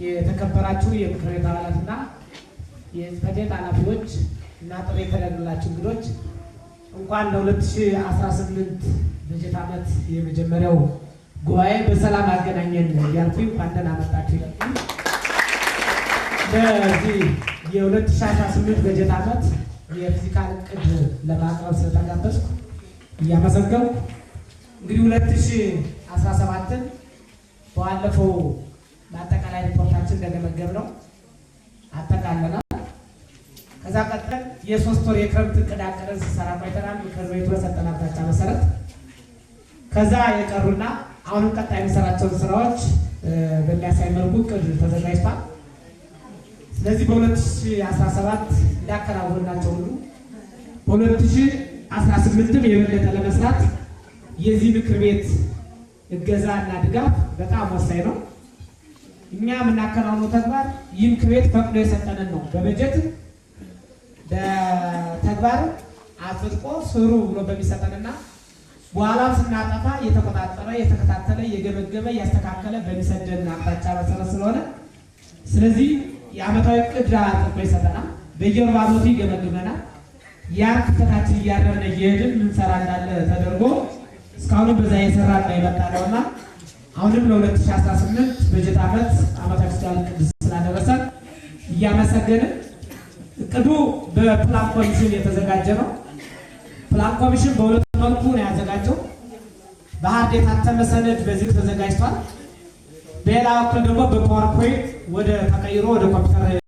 የተከበራችሁ የምክር ቤት አባላትና የጽሕፈት ቤት ኃላፊዎች እና ጥሪ የተደረገላችሁ እንግዶች፣ እንኳን ለ2018 በጀት ዓመት የመጀመሪያው ጉባኤ በሰላም አገናኘን እያልኩኝ እንኳን ደህና መጣችሁ እያልኩኝ፣ ለዚህ የ2018 በጀት ዓመት የ fiscal እቅድ ለማቅረብ ስለተጋበዝኩ እያመሰገንኩ፣ እንግዲህ 2017ን ባለፈው በአጠቃላይ ሪፖርታችን እንደገመገብነው አጠቃለናል። ከዛ ቀጥለን የ3 ወር የክረምት እቅድ አቅደን ስንሰራ ቆይተናል። ምክር ቤቱ በሰጠን አቅጣጫ መሰረት ከዛ የቀሩና አሁንም ቀጣይ የሚሰራቸውን ስራዎች በሚያሳይ መልኩ እቅድ ተዘጋጅቷል። ስለዚህ በ2017 እንዳከናወንናቸው ሁሉ በ2018ም የበለጠ ለመስራት የዚህ ምክር ቤት እገዛ እና ድጋፍ በጣም ወሳኝ ነው። እኛ የምናከናውነው ተግባር ይህ ምክር ቤት ፈቅዶ የሰጠንን ነው። በበጀት በተግባር አጽድቆ ስሩ ብሎ በሚሰጠንና በኋላም ስናጠፋ እየተቆጣጠረ፣ እየተከታተለ፣ እየገመገመ፣ እያስተካከለ በሚሰደን አቅጣጫ መሰረት ስለሆነ፣ ስለዚህ የዓመታዊ እቅድ አጥብቆ ይሰጠናል። በየሩብ ዓመቱ ይገመግመናል። ያን ክፍተታችን እያረምን እየሄድን ምንሰራ እንዳለ ተደርጎ እስካሁንም በዛ እየሰራ ነው የመጣ ነውና፣ አሁንም ለ2018 በጀት ዓመት ዓመታዊ fiscal እቅድ ስላደረሰን እያመሰገንን፣ እቅዱ በፕላን ኮሚሽን የተዘጋጀ ነው። ፕላን ኮሚሽን በሁለት መልኩ ነው ያዘጋጀው። በ hard የታተመ ሰነድ በዚህ ተዘጋጅቷል። በሌላ በኩል ደግሞ በ PowerPoint ወደ ተቀይሮ ወደ ኮምፒውተር